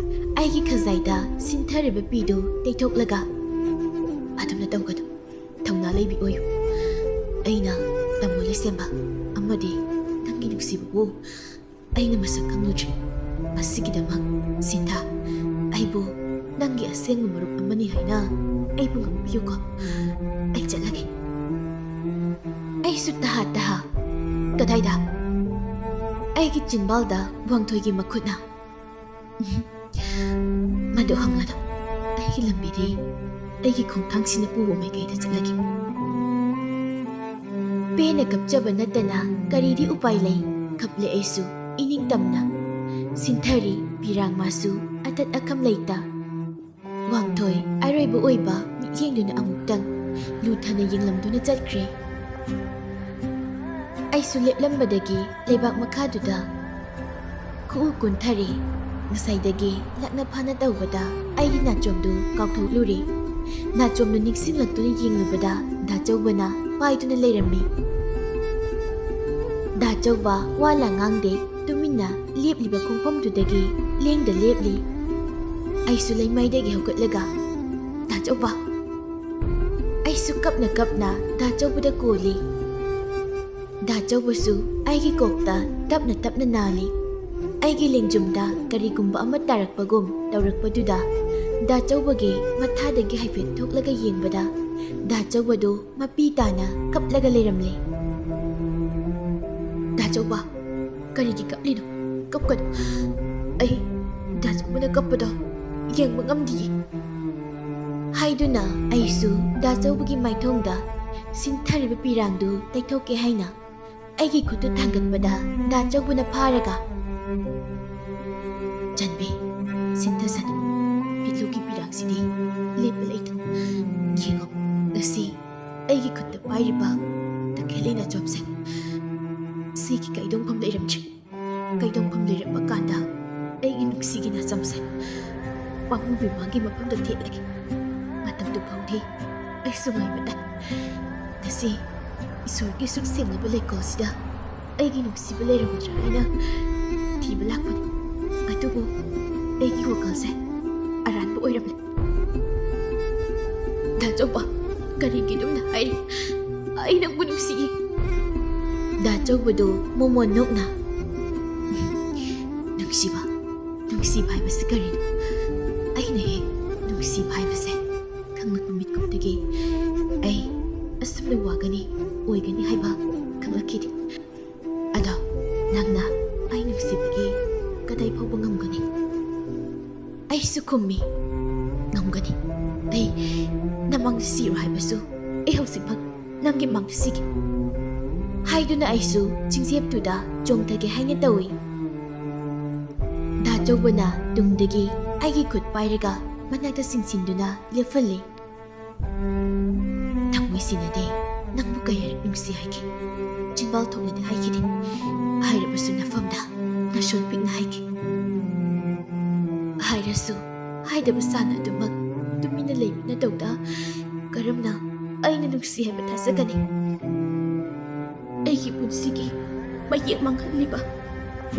ꯑꯩꯒꯤ ꯈꯖꯥꯏꯗ ꯁꯤꯟꯊꯔꯤꯕ ꯄꯤꯗꯨ ꯇꯩꯊꯣꯛꯂꯒ, "ꯑꯗꯨꯝꯅ ꯇꯧꯒꯅꯨ, ꯊꯧꯅꯥ ꯂꯩꯕꯤ ꯑꯣꯏꯌꯨ꯫ ꯑꯩꯅ ꯇꯥꯃꯣ ꯂꯩꯁꯦꯝꯕ ꯑꯃꯗꯤ ꯅꯪꯒꯤ ꯅꯨꯡꯁꯤꯕꯕꯨ ꯑꯩꯅ ꯃꯁꯛ ꯈꯪꯂꯨꯗ꯭ꯔꯤ꯫ ꯃꯁꯤꯒꯤꯗꯃꯛ ꯁꯤꯟꯊꯥ, ꯑꯩꯕꯨ ꯅꯪꯒꯤ ꯑꯁꯦꯡꯕ ꯃꯔꯨꯞ ꯑꯃꯅꯤ ꯍꯥꯏꯅ ꯑꯩꯕꯨ ꯉꯥꯛꯄꯤꯌꯨꯀꯣ꯫ ꯑꯩ ꯆꯠꯂꯒꯦ꯫" ꯑꯩꯁꯨ ꯇꯍꯥ ꯇꯍꯥ꯫ "ꯀꯗꯥꯏꯗ?" ꯑꯩꯒꯤ ꯆꯤꯟꯕꯥꯜꯗ ꯋꯥꯡꯊꯣꯏꯒꯤ ꯃꯈꯨꯠꯅ꯫ "ꯃꯗꯨ ꯍꯪꯂꯗ ꯑꯩꯒꯤ ꯂꯝꯕꯤꯗꯤ ꯑꯩꯒꯤ ꯈꯣꯡꯊꯥꯡꯁꯤꯅ ꯄꯨꯕ ꯃꯥꯏꯀꯩꯗ ꯆꯠꯂꯒꯦ꯫" ꯄꯦꯟꯅ ꯀꯞꯆꯕ ꯅꯠꯇꯅ ꯀꯔꯤꯗꯤ ꯎꯄꯥꯏ ꯂꯩ? ꯀꯞꯂꯦ ꯑꯩꯁꯨ ꯏꯅꯤꯡꯇꯝꯅ꯫ ꯁꯤꯟꯊꯔꯤ ꯄꯤꯔꯥꯡ ꯃꯥꯁꯨ ꯑꯇꯠ ꯑꯈꯝ ꯂꯩꯇ꯫ ꯋꯥꯡꯊꯣꯏ ꯑꯔꯣꯏꯕ ꯑꯣꯏꯕ ꯃꯤꯠꯌꯦꯡꯗꯨꯅ ꯑꯃꯨꯛꯇꯪ ꯂꯨꯊꯅ ꯌꯦꯡꯂꯝꯗꯨꯅ ꯆꯠꯈ꯭ꯔꯦ꯫ ꯑꯩꯁꯨ ꯂꯦꯞꯂꯝꯕꯗꯒꯤ ꯂꯩꯕꯥꯛ ꯃꯈꯥꯗꯨꯗ ꯈꯨꯎ ꯀꯨꯟꯊꯔꯦ꯫ ꯉꯁꯥꯏꯗꯒꯤ ꯂꯛꯅ ꯐꯥꯅ ꯇꯧꯕꯗ ꯑꯩꯒꯤ ꯅꯥꯆꯣꯝꯗꯨ ꯀꯥꯎꯊꯣꯛꯂꯨꯔꯦ꯫ ꯅꯥꯆꯣꯝꯗꯨ ꯅꯤꯡꯁꯤꯡꯂꯛꯇꯨꯅ ꯌꯦꯡꯂꯨꯕꯗ ꯗꯥꯆꯧꯕꯅ ꯄꯥꯏꯗꯨꯅ ꯂꯩꯔꯝꯃꯤ꯫ ꯗꯥꯆꯧꯕ ꯋꯥ ꯂꯥ ꯉꯥꯡꯗꯦ, ꯇꯨꯃꯤꯟꯅ ꯂꯦꯞꯂꯤꯕ ꯈꯣꯡꯐꯝꯗꯨꯗꯒꯤ ꯂꯦꯡꯗ ꯂꯦꯞꯂꯤ꯫ ꯑꯩꯁꯨ ꯂꯩꯃꯥꯏꯗꯒꯤ ꯍꯧꯒꯠꯂꯒ, "ꯗꯥꯆꯧꯕ!" ꯑꯩꯁꯨ ꯀꯞꯅ ꯀꯞꯅ ꯗꯥꯆꯧꯕꯗ ꯀꯣꯜꯂꯤ꯫ ꯗꯥꯆꯧꯕꯁꯨ ꯑꯩꯒꯤ ꯀꯣꯛꯇ ꯇꯞꯅ ꯇꯞꯅ ꯅꯥꯜꯂꯤ꯫ ꯑꯩꯒꯤ ꯂꯦꯡꯖꯨꯝꯗ ꯀꯔꯤꯒꯨꯝꯕ ꯑꯃ ꯇꯥꯔꯛꯄꯒꯨꯝ ꯇꯧꯔꯛꯄꯗꯨꯗ ꯗꯥꯆꯧꯕꯒꯤ ꯃꯊꯥꯗꯒꯤ ꯍꯥꯏꯐꯦꯠ ꯊꯣꯛꯂꯒ ꯌꯦꯡꯕꯗ ꯗꯥꯆꯧꯕꯗꯨ ꯃꯄꯤ ꯇꯥꯅ ꯀꯞꯂꯒ ꯂꯩꯔꯝꯂꯦ꯫ "ꯗꯥꯆꯧꯕ, ꯀꯔꯤꯒꯤ ꯀꯞꯂꯤꯅꯣ? ꯀꯞꯀꯅꯨ꯫ ꯑꯩ ꯗꯥꯆꯧꯕꯅ ꯀꯞꯄꯗꯣ ꯌꯦꯡꯕ ꯉꯝꯗꯤꯌꯦ꯫" ꯍꯥꯏꯗꯨꯅ ꯑꯩꯁꯨ ꯗꯥ ꯆꯧꯕꯒꯤ ꯃꯥꯏꯊꯣꯡꯗ ꯁꯤꯟꯊꯔꯤꯕ ꯄꯤꯔꯥꯡꯗꯨ ꯇꯩꯊꯣꯛꯀꯦ ꯍꯥꯏꯅ ꯑꯩꯒꯤ ꯈꯨꯠꯇꯨ ꯊꯥꯡꯒꯠꯄꯗ ꯗꯥ ꯆꯧꯕꯅ ꯐꯥꯔꯒ, "ꯆꯟꯕꯤ, ꯁꯤꯟꯊꯁꯅꯨ꯫ ꯄꯤꯂꯨꯒꯤ ꯄꯤꯔꯥꯡꯁꯤꯗꯤ ꯂꯦꯞꯄ ꯂꯩꯇꯦ꯫ ꯌꯦꯡꯉꯣ, ꯉꯁꯤ ꯑꯩꯒꯤ ꯈꯨꯠꯇ ꯄꯥꯏꯔꯤꯕ ꯇꯈꯦꯜꯂꯩ ꯅꯥꯆꯣꯝꯁꯦ, ꯁꯤꯒꯤ ꯀꯩꯗꯣꯡꯐꯝ ꯂꯩꯔꯝꯗ꯭ꯔꯦ꯫ ꯀꯩꯗꯣꯡꯐꯝ ꯂꯩꯔꯝꯕ ꯀꯥꯟꯗ ꯑꯩꯒꯤ ꯅꯨꯡꯁꯤꯒꯤ ꯅꯥꯆꯣꯝꯁꯦ ꯄꯥꯝꯃꯨꯕꯤ ꯃꯥꯒꯤ ꯃꯐꯝꯗ ꯊꯦꯠꯂꯒꯦ꯫ ꯃꯇꯝꯗꯨ ꯐꯥꯎꯗꯤ ꯑꯩꯁꯨ ꯉꯥꯏꯕ ꯇꯥꯏ꯫ ꯉꯁꯤ ꯏꯁꯣꯔꯒꯤ ꯁꯨꯛ ꯁꯦꯡꯂꯕ ꯂꯩꯀꯣꯜꯁꯤꯗ ꯑꯩꯒꯤ ꯅꯨꯡꯁꯤꯕ ꯂꯩꯔꯝꯒꯗ꯭ꯔꯥ ꯍꯥꯏꯅ ꯊꯤꯕ ꯂꯥꯛꯄꯅꯤ꯫ ꯑꯗꯨꯕꯨ ꯑꯩꯒꯤ ꯋꯥꯈꯜꯁꯦ ꯑꯔꯥꯟꯕ ꯑꯣꯏꯔꯝꯂꯦ꯫ ꯗꯥ ꯆꯧꯕ, ꯀꯔꯤꯒꯤ ꯑꯗꯨꯝꯅ ꯍꯥꯏꯔꯤ? ꯑꯩ ꯅꯪꯕꯨ ꯅꯨꯡꯁꯤꯌꯦ꯫" ꯗꯥ ꯆꯧꯕꯗꯨ ꯃꯣꯃꯣꯟ ꯅꯣꯛꯅ, "ꯅꯨꯡꯁꯤꯕ, ꯅꯨꯡꯁꯤꯕ ꯍꯥꯏꯕꯁꯤ ꯀꯔꯤꯅꯣ? ꯑꯩꯅ ꯍꯦꯛ ꯅꯨꯡꯁꯤꯕ ꯍꯥꯏꯕꯁꯦ ꯈꯪꯂꯛꯄ ꯃꯤꯠꯀꯨꯞꯇꯒꯤ ꯑꯩ ꯑꯁꯨꯝꯅ ꯋꯥꯒꯅꯤ, ꯑꯣꯏꯒꯅꯤ ꯍꯥꯏꯕ ꯈꯪꯂꯛꯈꯤꯗꯦ꯫ ꯑꯗꯣ ꯅꯪꯅ ꯑꯩ ꯅꯨꯡꯁꯤꯕꯒꯤ ꯀꯗꯥꯏ ꯐꯥꯎꯕ ꯉꯝꯒꯅꯤ?" ꯑꯩꯁꯨ ꯈꯨꯝꯃꯤ, "ꯉꯝꯒꯅꯤ꯫ ꯑꯩ ꯅꯃꯥꯡꯗ ꯁꯤꯔꯣ ꯍꯥꯏꯕꯁꯨ ꯑꯩ ꯍꯧꯖꯤꯛꯃꯛ ꯅꯪꯒꯤ ꯃꯥꯡꯗ ꯁꯤꯒꯦ꯫" ꯍꯥꯏꯗꯨꯅ ꯑꯩꯁꯨ ꯆꯤꯡꯖꯦꯞꯇꯨꯗ ꯆꯣꯡꯊꯒꯦ ꯍꯥꯏꯅ ꯇꯧꯏ꯫ ꯗꯥ ꯆꯧꯕꯅ ꯇꯨꯡꯗꯒꯤ ꯑꯩꯒꯤ ꯈꯨꯠ ꯄꯥꯏꯔꯒ ꯃꯅꯥꯛꯇ ꯆꯤꯡꯁꯤꯟꯗꯨꯅ ꯂꯦꯞꯍꯜꯂꯤ꯫ "ꯊꯃꯣꯏ ꯁꯤꯅꯗꯦ, ꯅꯪꯕꯨ ꯀꯌꯥꯔꯛ ꯅꯨꯡꯁꯤ ꯍꯥꯏꯈꯤ, ꯆꯤꯟꯕꯥꯜ ꯊꯣꯛꯅꯗꯤ ꯍꯥꯏꯈꯤꯗꯦ, ꯍꯥꯏꯔꯕꯁꯨ ꯅꯐꯝꯗ ꯅꯥꯁꯣꯟ ꯄꯤꯛꯅ ꯍꯥꯏꯈꯤ꯫ ꯍꯥꯏꯔꯁꯨ ꯍꯥꯏꯗꯕ ꯁꯥꯅ ꯑꯗꯨꯃꯛ ꯇꯨꯃꯤꯟꯅ ꯂꯩꯕ ꯅꯇꯧꯗ ꯀꯔꯝꯅ ꯑꯩꯅ ꯅꯨꯡꯁꯤ ꯍꯥꯏꯕ ꯊꯥꯖꯒꯅꯤ? ꯑꯩꯒꯤ ꯄꯨꯟꯁꯤꯒꯤ ꯃꯌꯦꯛ ꯃꯥꯡꯍꯜꯂꯤꯕ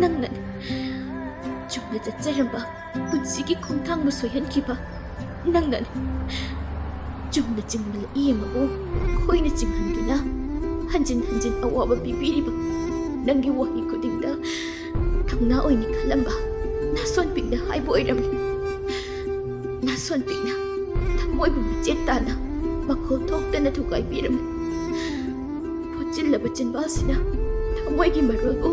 ꯅꯪꯅꯅꯤ꯫ ꯆꯨꯝꯅ ꯆꯠꯆꯔꯝꯕ ꯄꯨꯟꯁꯤꯒꯤ ꯈꯣꯡꯊꯥꯡꯕꯨ ꯁꯣꯏꯍꯟꯈꯤꯕ ꯅꯪꯅꯅꯤ꯫ ꯆꯨꯝꯅ ꯆꯤꯡꯕ ꯂꯛꯏ ꯑꯃꯕꯨ ꯈꯣꯏꯅ ꯆꯤꯡꯍꯟꯗꯨꯅ ꯍꯟꯖꯤꯟ ꯍꯟꯖꯤꯟ ꯑꯋꯥꯕ ꯄꯤꯕꯤꯔꯤꯕ ꯅꯪꯒꯤ ꯋꯥꯍꯩ ꯈꯨꯗꯤꯡꯗ ꯊꯧꯅꯥ ꯑꯣꯏꯅ ꯈꯜꯂꯝꯕ ꯅꯥꯁꯣꯟ ꯄꯤꯛꯅ ꯍꯥꯏꯕ ꯑꯣꯏꯔꯝꯂꯦ꯫ ꯅꯥꯁꯣꯟ ꯄꯤꯛꯅ ꯊꯃꯣꯏꯕꯨ ꯃꯆꯦꯠ ꯇꯥꯅ ꯃꯈꯣꯜ ꯊꯣꯛꯇꯅ ꯊꯨꯒꯥꯏꯕꯤꯔꯝꯂꯦ꯫ ꯐꯨꯠꯆꯤꯜꯂꯕ ꯆꯤꯟꯕꯥꯜꯁꯤꯅ ꯊꯃꯣꯏꯒꯤ ꯃꯔꯣꯜꯕꯨ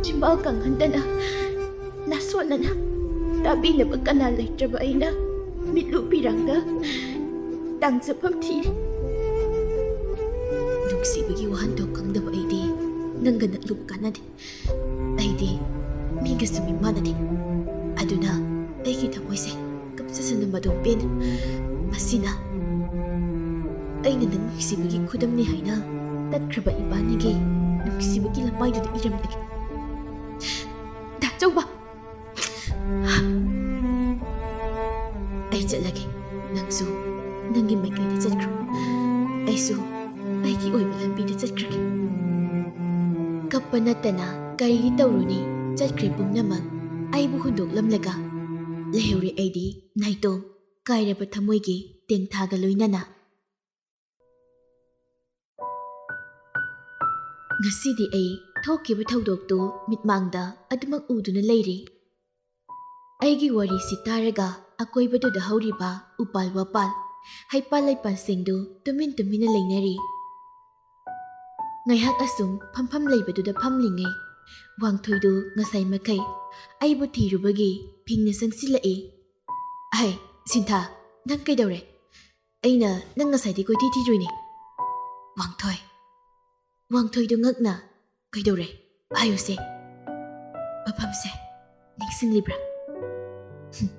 ꯆꯤꯟꯕꯥꯜ ꯀꯪꯍꯟꯗꯅ ꯅꯥꯁꯣꯟꯅꯅ ꯇꯥꯕꯤꯅꯕ ꯀꯅꯥ ꯂꯩꯇ꯭ꯔꯕ ꯑꯩꯅ ꯃꯤꯠꯂꯨ ꯄꯤꯔꯥꯡꯗ ꯇꯥꯡꯖꯐꯝ ꯊꯤꯔꯦ꯫ ꯅꯨꯡꯁꯤꯕꯒꯤ ꯋꯥꯍꯟꯊꯣꯛ ꯈꯪꯗꯕ ꯑꯩꯗꯤ ꯅꯪꯒ ꯅꯛꯂꯨꯕ ꯀꯥꯟꯅꯗꯦ꯫ ꯑꯩꯗꯤ ꯃꯤꯒꯁꯨ ꯃꯤꯃꯥꯟꯅꯗꯦ꯫ ꯑꯗꯨꯅ ꯑꯩꯒꯤ ꯊꯃꯣꯏꯁꯦ ꯀꯞꯆꯁꯅꯨ ꯃꯗꯣꯝ ꯄꯦꯟꯅ꯫ ꯃꯁꯤꯅ ꯑꯩꯅ ꯅꯪ ꯅꯨꯡꯁꯤꯕꯒꯤ ꯈꯨꯗꯝꯅꯤ ꯍꯥꯏꯅ ꯇꯠꯈ꯭ꯔꯕ ꯏꯕꯥꯅꯤꯒꯤ ꯅꯨꯡꯁꯤꯕꯒꯤ ꯂꯃꯥꯏꯗꯨꯗ ꯏꯔꯝꯂꯒꯦ꯫ ꯗꯥ ꯆꯧꯕ! ꯑꯩ ꯆꯠꯂꯒꯦ꯫ ꯅꯪꯁꯨ ꯅꯪꯒꯤ ꯃꯥꯏꯀꯩꯗ ꯆꯠꯈ꯭ꯔꯣ꯫ ꯑꯩꯁꯨ ꯑꯩꯒꯤ ꯑꯣꯏꯕ ꯂꯝꯕꯤꯗ ꯆꯠꯈ꯭ꯔꯒꯦ꯫ ꯀꯞꯄ ꯅꯠꯇꯅ ꯀꯔꯤꯗꯤ ꯇꯧꯔꯨꯅꯤ? ꯆꯠꯈ꯭ꯔꯦ ꯄꯨꯝꯅꯃꯛ꯫ ꯑꯩꯕꯨ ꯍꯨꯟꯗꯣꯛꯂꯝꯂꯒ ꯂꯩꯍꯧꯔꯦ ꯑꯩꯗꯤ ꯅꯥꯏꯇꯣꯝ, ꯀꯥꯏꯔꯕ ꯊꯃꯣꯏꯒꯤ ꯇꯦꯡꯊꯥꯒ ꯂꯣꯏꯅꯅ꯫ ꯉꯁꯤꯗꯤ ꯑꯩ ꯊꯣꯛꯈꯤꯕ ꯊꯧꯗꯣꯛꯇꯨ ꯃꯤꯠꯃꯥꯡꯗ ꯑꯗꯨꯃꯛ ꯎꯗꯨꯅ ꯂꯩꯔꯤ꯫ ꯑꯩꯒꯤ ꯋꯥꯔꯤꯁꯤ ꯇꯥꯔꯒ ꯑꯀꯣꯏꯕꯗꯨꯗ ꯍꯧꯔꯤꯕ ꯎꯄꯥꯜ ꯋꯥꯄꯥꯜ, ꯍꯩꯄꯥꯜ ꯂꯩꯄꯥꯜꯁꯤꯡꯗꯨ ꯇꯨꯃꯤꯟ ꯇꯨꯃꯤꯟꯅ ꯂꯩꯅꯔꯤ꯫ ꯉꯥꯏꯍꯥꯛ ꯑꯁꯨꯝ ꯐꯝꯐꯝ ꯂꯩꯕꯗꯨꯗ ꯐꯝꯂꯤꯉꯩ, ꯋꯥꯡꯊꯣꯏꯗꯨ ꯉꯁꯥꯏ ꯃꯈꯩ ꯑꯩꯕꯨ ꯊꯤꯔꯨꯕꯒꯤ ꯐꯤꯡꯅ ꯆꯪꯁꯤꯜꯂꯛꯏ꯫ "ꯑꯍꯩ, ꯁꯤꯟꯊꯥ, ꯅꯪ ꯀꯩꯗꯧꯔꯦ? ꯑꯩꯅ ꯅꯪ ꯉꯁꯥꯏꯗꯤ ꯀꯣꯏꯊꯤ ꯊꯤꯔꯨꯏꯅꯦ꯫" ꯋꯥꯡꯊꯣꯏ꯫ ꯋꯥꯡꯊꯣꯏꯗꯨ ꯉꯛꯅ, "ꯀꯩꯗꯧꯔꯦ? ꯍꯥꯏꯌꯨꯁꯦ꯫ ꯃꯐꯝꯁꯦ ꯅꯤꯡꯁꯤꯡꯂꯤꯕ꯭ꯔꯥ?" "ꯍꯨꯝ,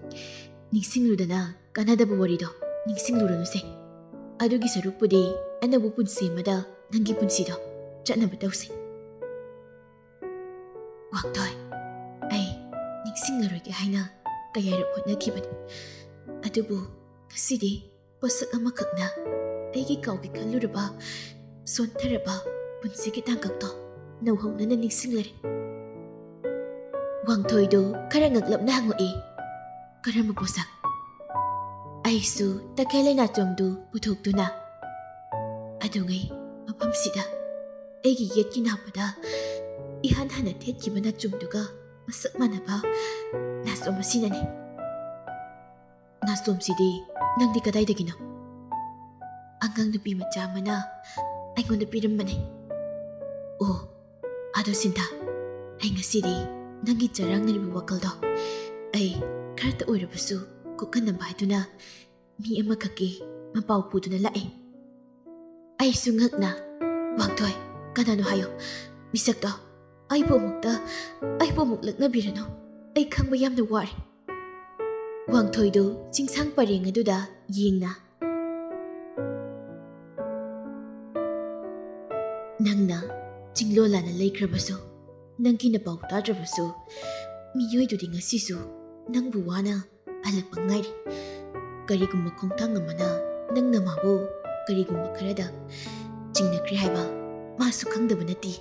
ꯅꯤꯡꯁꯤꯡꯂꯨꯗꯅ ꯀꯥꯟꯅꯗꯕ ꯋꯥꯔꯤꯗꯣ ꯅꯤꯡꯁꯤꯡꯂꯨꯔꯅꯨꯁꯦ꯫ ꯑꯗꯨꯒꯤ ꯁꯔꯨꯛꯄꯨꯗꯤ ꯑꯅꯧꯕ ꯄꯨꯟꯁꯤ ꯑꯃꯗ ꯅꯪꯒꯤ ꯄꯨꯟꯁꯤꯗꯣ ꯆꯠꯅꯕ ꯇꯧꯁꯤ꯫" "ꯋꯥꯡꯊꯣꯏ, ꯑꯩ ꯅꯤꯡꯁꯤꯡꯂꯔꯣꯏꯒꯦ ꯍꯥꯏꯅ ꯀꯌꯥꯔꯛ ꯍꯣꯠꯅꯈꯤꯕꯅꯤ꯫ ꯑꯗꯨꯕꯨ ꯉꯁꯤꯗꯤ ꯄꯣꯠꯁꯛ ꯑꯃꯈꯛꯅ ꯑꯩꯒꯤ ꯀꯥꯎꯒꯦ ꯈꯜꯂꯨꯔꯕ ꯁꯣꯟꯊꯔꯕ ꯄꯨꯟꯁꯤꯒꯤ ꯇꯥꯡꯀꯛꯇꯣ ꯅꯧꯍꯧꯅꯅ ꯅꯤꯡꯁꯤꯡꯂꯔꯦ꯫" ꯋꯥꯡꯊꯣꯏꯗꯨ ꯈꯔ ꯉꯛꯂꯞꯅ ꯍꯪꯂꯛꯏ, "ꯀꯔꯝꯕ ꯄꯣꯠꯁꯛ?" ꯑꯩꯁꯨ ꯇꯈꯦꯜ ꯂꯩꯅꯥꯆꯣꯝꯗꯨ ꯄꯨꯊꯣꯛꯇꯨꯅ, ꯑꯗꯨꯉꯩ ꯃꯐꯝꯁꯤꯗ ꯑꯩꯒꯤ ꯌꯦꯠꯀꯤ ꯅꯥꯞꯄꯗ ꯏꯍꯥꯟ ꯍꯥꯟꯅ ꯊꯦꯠꯈꯤꯕ ꯅꯥꯆꯣꯝꯗꯨꯒ ꯃꯁꯛ ꯃꯥꯟꯅꯕ ꯅꯥꯆꯣꯝ ꯑꯁꯤꯅꯅꯤ꯫ "ꯅꯥꯆꯣꯝꯁꯤꯗꯤ ꯅꯪꯗꯤ ꯀꯗꯥꯏꯗꯒꯤꯅꯣ?" "ꯑꯉꯥꯡ ꯅꯨꯄꯤ ꯃꯆꯥ ꯑꯃꯅ ꯑꯩꯉꯣꯟꯗ ꯄꯤꯔꯝꯕꯅꯦ꯫" "ꯑꯣ, ꯑꯗꯣ ꯁꯤꯟꯊꯥ, ꯑꯩ ꯉꯁꯤꯗꯤ ꯅꯪꯒꯤ ꯆꯔꯥꯡꯅꯔꯤꯕ ꯋꯥꯈꯜꯗꯣ ꯑꯩ ꯈꯔꯇ ꯑꯣꯏꯔꯕꯁꯨ ꯀꯣꯛꯍꯟꯅꯕ ꯍꯥꯏꯗꯨꯅ ꯃꯤ ꯑꯃꯈꯛꯀꯤ ꯃꯄꯥꯎ ꯄꯨꯗꯨꯅ ꯂꯥꯛꯑꯦ꯫ ꯑꯩꯁꯨ ꯉꯛꯅ, "ꯋꯥꯡꯊꯣꯏ, ꯀꯅꯥꯅꯣ ꯍꯥꯏꯌꯣ, ꯃꯤꯁꯛꯇꯣ꯫ ꯑꯩꯕꯨ ꯑꯃꯨꯛꯇ, ꯑꯩꯕꯨ ꯑꯃꯨꯛ ꯂꯛꯅꯕꯤꯔꯅꯨ꯫ ꯑꯩ ꯈꯪꯕ ꯌꯥꯝꯅ ꯋꯥꯔꯦ꯫" ꯋꯥꯡꯊꯣꯏꯗꯨ ꯆꯤꯡꯁꯥꯡ ꯄꯔꯦꯡ ꯑꯗꯨꯗ ꯌꯦꯡꯅ, "ꯅꯪꯅ ꯆꯤꯡꯂꯣꯜꯂꯥꯅ ꯂꯩꯈ꯭ꯔꯕꯁꯨ, ꯅꯪꯒꯤ ꯅꯄꯥꯎ ꯇꯥꯗ꯭ꯔꯕꯁꯨ, ꯃꯤꯑꯣꯏꯗꯨꯗꯤ ꯉꯁꯤꯁꯨ ꯅꯪꯕꯨ ꯋꯥꯅ ꯍꯜꯂꯛꯄ ꯉꯥꯏꯔꯤ꯫ ꯀꯔꯤꯒꯨꯝꯕ ꯈꯣꯡꯊꯥꯡ ꯑꯃꯅ ꯅꯪꯅ ꯃꯥꯕꯨ ꯀꯔꯤꯒꯨꯝꯕ ꯈꯔꯗ ꯆꯤꯡꯅꯈ꯭ꯔꯦ ꯍꯥꯏꯕ ꯃꯥꯁꯨ ꯈꯪꯗꯕ ꯅꯠꯇꯦ꯫"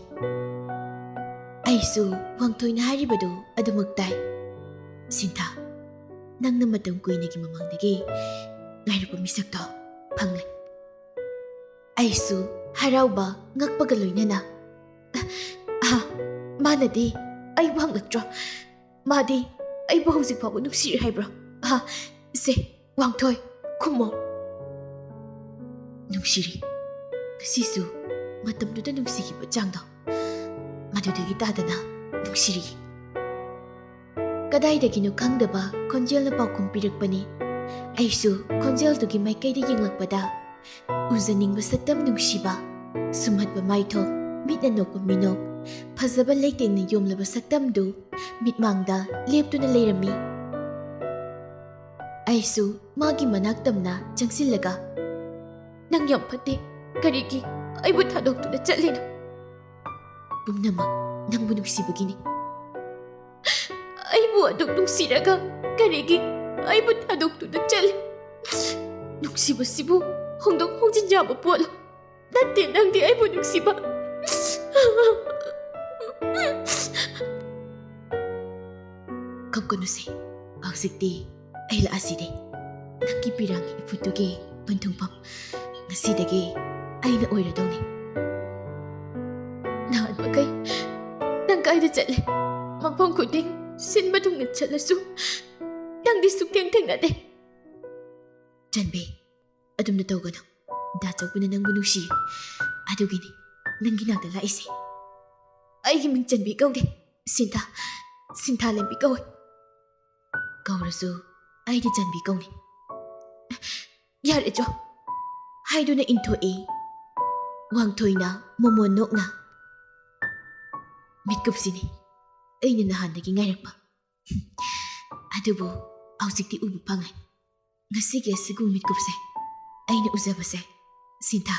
ꯑꯩꯁꯨ ꯋꯥꯡꯊꯣꯏꯅ ꯍꯥꯏꯔꯤꯕꯗꯨ ꯑꯗꯨꯃꯛ ꯇꯥꯏ꯫ "ꯁꯤꯟꯊꯥ, ꯅꯪꯅ ꯃꯇꯝ ꯀꯨꯏꯅꯒꯤ ꯃꯃꯥꯡꯗꯒꯤ ꯉꯥꯏꯔꯛꯄ ꯃꯤꯁꯛꯇꯣ ꯐꯪꯂꯦ꯫" ꯑꯩꯁꯨ ꯍꯔꯥꯎꯕ ꯉꯛꯄꯒ ꯂꯣꯏꯅꯅ, "ꯑꯍꯥ, ꯃꯥꯅꯗꯤ ꯑꯩꯕꯨ ꯍꯪꯂꯛꯇ꯭ꯔꯣ? ꯃꯥꯗꯤ ꯑꯩꯕꯨ ꯍꯧꯖꯤꯛ ꯐꯥꯎꯕ ꯅꯨꯡꯁꯤꯔꯤ ꯍꯥꯏꯕ꯭ꯔꯣ? ꯑꯍꯥ, ꯁꯦ, ꯋꯥꯡꯊꯣꯏ, ꯈꯨꯝꯃꯣ꯫" "ꯅꯨꯡꯁꯤꯔꯤ꯫ ꯉꯁꯤꯁꯨ ꯃꯇꯝꯗꯨꯗ ꯅꯨꯡꯁꯤꯈꯤꯕ ꯆꯥꯡꯗꯣ, ꯃꯗꯨꯗꯒꯤ ꯇꯥꯗꯅ ꯅꯨꯡꯁꯤꯔꯤ꯫" ꯀꯗꯥꯏꯗꯒꯤꯅꯣ ꯈꯪꯗꯕ ꯈꯣꯟꯖꯦꯜꯅ ꯄꯥꯎꯈꯨꯝ ꯄꯤꯔꯛꯄꯅꯤ꯫ ꯑꯩꯁꯨ ꯈꯣꯟꯖꯦꯜꯗꯨꯒꯤ ꯃꯥꯏꯀꯩꯗ ꯌꯦꯡꯂꯛꯄꯗ, ꯎꯖꯅꯤꯡꯕ ꯁꯛꯇꯝ ꯅꯨꯡꯁꯤꯕ, ꯁꯨꯝꯍꯠꯄ ꯃꯥꯏꯊꯣꯡ, ꯃꯤꯠꯅ ꯅꯣꯛꯄ ꯃꯤꯅꯣꯛ, ꯐꯖꯕ ꯂꯩꯇꯦꯡꯅ ꯌꯣꯝꯂꯕ ꯁꯛꯇꯝꯗꯨ ꯃꯤꯠꯃꯥꯡꯗ ꯂꯦꯞꯇꯨꯅ ꯂꯩꯔꯝꯃꯤ꯫ ꯑꯩꯁꯨ ꯃꯥꯒꯤ ꯃꯅꯥꯛ ꯇꯝꯅ ꯆꯪꯁꯤꯜꯂꯒ, "ꯅꯪ ꯌꯥꯝ ꯐꯠꯇꯦ꯫ ꯀꯔꯤꯒꯤ ꯑꯩꯕꯨ ꯊꯥꯗꯣꯛꯇꯨꯅ ꯆꯠꯂꯤꯅꯣ?" "ꯄꯨꯝꯅꯃꯛ ꯅꯪꯕꯨ ꯅꯨꯡꯁꯤꯕꯒꯤꯅꯤ꯫" "ꯑꯩꯕꯨ ꯑꯗꯨꯛ ꯅꯨꯡꯁꯤꯔꯒ ꯀꯔꯤꯒꯤ ꯑꯩꯕꯨ ꯊꯥꯗꯣꯛꯇꯨꯅ ꯆꯠꯂꯤ? ꯅꯨꯡꯁꯤꯕꯁꯤꯕꯨ ꯍꯣꯡꯗꯣꯛ ꯍꯣꯡꯖꯤꯟ ꯌꯥꯕ ꯄꯣꯠꯂꯣ? ꯅꯠꯇꯦ, ꯅꯪꯗꯤ ꯑꯩꯕꯨ ꯅꯨꯡꯁꯤꯕ꯫" "ꯀꯞꯀꯅꯨꯁꯦ, ꯍꯧꯖꯤꯛꯇꯤ ꯑꯩ ꯂꯥꯛꯑꯁꯤꯗꯤ꯫ ꯅꯪꯒꯤ ꯄꯤꯔꯥꯡꯒꯤ ꯏꯐꯨꯠꯇꯨꯒꯤ ꯄꯟꯊꯨꯡꯐꯝ ꯉꯁꯤꯗꯒꯤ ꯑꯩꯅ ꯑꯣꯏꯔꯗꯧꯅꯤ꯫" "ꯅꯍꯥꯟ ꯃꯈꯩ ꯅꯪ ꯀꯥꯏꯗ ꯆꯠꯂꯦ? ꯃꯐꯝ ꯈꯨꯗꯤꯡ ꯁꯤꯟꯕ ꯊꯨꯡꯅ ꯆꯠꯂꯁꯨ ꯅꯪꯗꯤ ꯁꯨꯛꯊꯦꯡ ꯊꯦꯡꯅꯗꯦ꯫" "ꯆꯟꯕꯤ, ꯑꯗꯨꯝꯅ ꯇꯧꯒꯅꯨ꯫ ꯗꯥ ꯆꯧꯕꯅ ꯅꯪꯕꯨ ꯅꯨꯡꯁꯤ꯫ ꯑꯗꯨꯒꯤꯅꯤ ꯅꯪꯒꯤ ꯅꯥꯛꯇ ꯂꯥꯛꯏꯁꯦ꯫" "ꯑꯩꯒꯤ ꯃꯤꯡ ꯆꯟꯕꯤ ꯀꯧꯗꯦ, ꯁꯤꯟꯊꯥ, ꯁꯤꯟꯊꯥ ꯂꯦꯝꯕꯤ ꯀꯧꯏ꯫" "ꯀꯧꯔꯁꯨ ꯑꯩꯗꯤ ꯆꯟꯕꯤ ꯀꯧꯅꯤ꯫" "ꯌꯥꯔꯦ ꯆꯣ" ꯍꯥꯏꯗꯨꯅ ꯏꯟꯊꯣꯛꯏ ꯋꯥꯡꯊꯣꯏꯅ ꯃꯣꯃꯣꯟ ꯅꯣꯛꯅ꯫ "ꯃꯤꯠꯀꯨꯞꯁꯤꯅꯤ ꯑꯩꯅ ꯅꯍꯥꯟꯗꯒꯤ ꯉꯥꯏꯔꯛꯄ꯫ ꯑꯗꯨꯕꯨ ꯍꯧꯖꯤꯛꯇꯤ ꯎꯕ ꯐꯪꯉꯦ꯫ ꯉꯁꯤꯒꯤ ꯑꯁꯤꯒꯨꯝꯕ ꯃꯤꯠꯀꯨꯞꯁꯦ ꯑꯩꯅ ꯎꯖꯕꯁꯦ, ꯁꯤꯟꯊꯥ,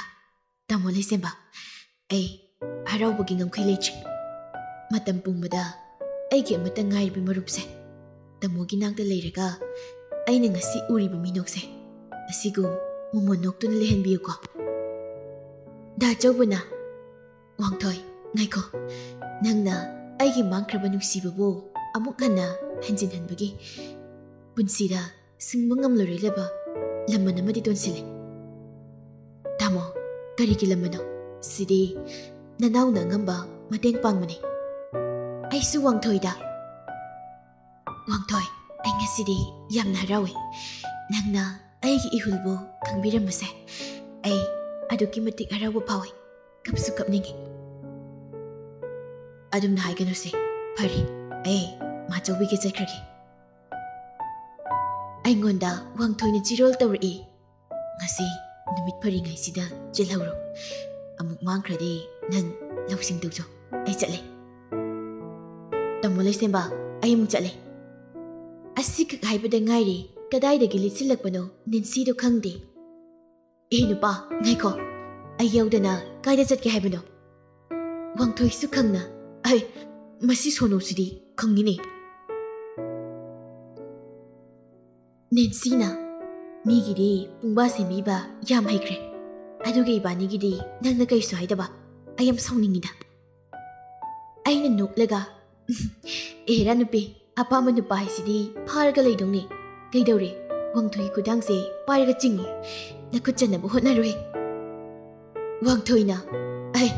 ꯇꯥꯃꯣ ꯂꯩꯁꯦꯝꯕ, ꯑꯩ ꯍꯔꯥꯎꯕꯒꯤ ꯉꯝꯈꯩ ꯂꯩꯇ꯭ꯔꯦ꯫ ꯃꯇꯝ ꯄꯨꯝꯕꯗ ꯑꯩꯒꯤ ꯑꯃꯠꯇ ꯉꯥꯏꯔꯤꯕ ꯃꯔꯨꯞꯁꯦ, ꯇꯥꯃꯣꯒꯤ ꯅꯥꯛꯇ ꯂꯩꯔꯒ ꯑꯩꯅ ꯉꯁꯤ ꯎꯔꯤꯕ ꯃꯤꯅꯣꯛꯁꯦ, ꯑꯁꯤꯒꯨꯝ ꯃꯣꯃꯣꯟ ꯅꯣꯛꯇꯨꯅ ꯂꯩꯍꯟꯕꯤꯌꯨꯀꯣ"꯫ ꯗꯥ ꯆꯧꯕꯅ, "ꯋꯥꯡꯊꯣꯏ, ꯉꯥꯏꯈꯣ꯫ ꯅꯪꯅ ꯑꯩꯒꯤ ꯃꯥꯡꯈ꯭ꯔꯕ ꯅꯨꯡꯁꯤꯕꯕꯨ ꯑꯃꯨꯛ ꯍꯟꯅ ꯍꯟꯖꯤꯟꯍꯟꯕꯒꯤ ꯄꯨꯟꯁꯤꯗ ꯁꯤꯡꯕ ꯉꯝꯂꯔꯣꯏꯗꯕ ꯂꯃꯟ ꯑꯃꯗꯤ ꯇꯣꯟꯁꯤꯜꯂꯦ"꯫ "ꯇꯥꯃꯣ, ꯀꯔꯤꯒꯤ ꯂꯃꯟꯅꯣ? ꯁꯤꯗꯤ ꯅꯅꯥꯎꯅ ꯑꯉꯝꯕ ꯃꯇꯦꯡ ꯄꯥꯡꯕꯅꯤ"꯫ "ꯑꯩꯁꯨ ꯋꯥꯡꯊꯣꯏꯗ"꯫ "ꯋꯥꯡꯊꯣꯏ, ꯑꯩ ꯉꯁꯤꯗꯤ ꯌꯥꯝꯅ ꯍꯔꯥꯎꯏ꯫ ꯅꯪꯅ ꯑꯩꯒꯤ ꯏꯍꯨꯜꯕꯨ ꯈꯪꯕꯤꯔꯝꯕꯁꯦ ꯑꯩ ꯑꯗꯨꯛꯀꯤ ꯃꯇꯤꯛ ꯍꯔꯥꯎꯕ ꯐꯥꯎꯏ꯫ ꯀꯞꯁꯨ ꯀꯞꯅꯤꯡꯏ"꯫ "ꯑꯗꯨꯝꯅ ꯍꯥꯏꯒꯅꯨꯁꯦ꯫ ꯐꯔꯦ, ꯑꯩ ꯃꯥꯆꯧꯕꯤꯒ ꯆꯠꯈ꯭ꯔꯒꯦ"꯫ ꯑꯩꯉꯣꯟꯗ ꯋꯥꯡꯊꯣꯏꯅ ꯆꯤꯔꯣꯜ ꯇꯧꯔꯛꯏ꯫ "ꯉꯁꯤ ꯅꯨꯃꯤꯠ ꯐꯔꯤꯉꯩꯁꯤꯗ ꯆꯦꯜꯍꯧꯔꯣ꯫ ꯑꯃꯨꯛ ꯃꯥꯡꯈ꯭ꯔꯗꯤ ꯅꯪ ꯂꯧꯁꯤꯡ ꯇꯧꯖꯧ꯫ ꯑꯩ ꯆꯠꯂꯦ"꯫ "ꯇꯥꯃꯣ ꯂꯩꯁꯦꯝꯕ, ꯑꯩ ꯑꯃꯨꯛ ꯆꯠꯂꯦ"꯫ ꯑꯁꯤꯈꯛ ꯍꯥꯏꯕꯗ ꯉꯥꯏꯔꯤ, ꯀꯗꯥꯏꯗꯒꯤ ꯂꯤꯠꯁꯤꯜꯂꯛꯄꯅꯣ ꯅꯦꯟꯁꯤꯗꯣ ꯈꯪꯗꯦ꯫ "ꯑꯦ ꯅꯨꯄꯥ, ꯉꯥꯏꯈꯣ꯫ ꯑꯩ ꯌꯥꯎꯗꯅ ꯀꯥꯏꯗ ꯆꯠꯀꯦ ꯍꯥꯏꯕꯅꯣ?" ꯋꯥꯡꯊꯣꯏꯁꯨ ꯈꯪꯅ, "ꯑꯩ, ꯃꯁꯤ ꯁꯣꯅꯣꯁꯤꯗꯤ ꯈꯪꯉꯤꯅꯦ"꯫ ꯅꯦꯟꯁꯤꯅ, "ꯃꯤꯒꯤꯗꯤ ꯄꯨꯡꯕꯥ ꯁꯦꯝꯕꯤꯕ ꯌꯥꯝ ꯍꯩꯈ꯭ꯔꯦ, ꯑꯗꯨꯒ ꯏꯕꯥꯅꯤꯒꯤꯗꯤ ꯅꯪꯅ ꯀꯩꯁꯨ ꯍꯥꯏꯗꯕ꯫ ꯑꯩ ꯌꯥꯝ ꯁꯥꯎꯅꯤꯡꯉꯤꯗ"꯫ ꯑꯩꯅ ꯅꯣꯛꯂꯒ, "ꯑꯦꯔꯥ ꯅꯨꯄꯤ, ꯑꯄꯥꯝꯕ ꯅꯨꯄꯥ ꯍꯥꯏꯁꯤꯗꯤ ꯐꯥꯔꯒ ꯂꯩꯗꯧꯅꯤ꯫ ꯀꯩꯗꯧꯔꯦ? ꯋꯥꯡꯊꯣꯏꯒꯤ ꯈꯨꯗꯥꯡꯁꯦ ꯄꯥꯏꯔꯒ ꯆꯤꯡꯉꯨ꯫ ꯅꯈꯨꯠ ꯆꯟꯅꯕ ꯍꯣꯠꯅꯔꯣꯏ"꯫ ꯋꯥꯡꯊꯣꯏꯅ, "ꯑꯩ,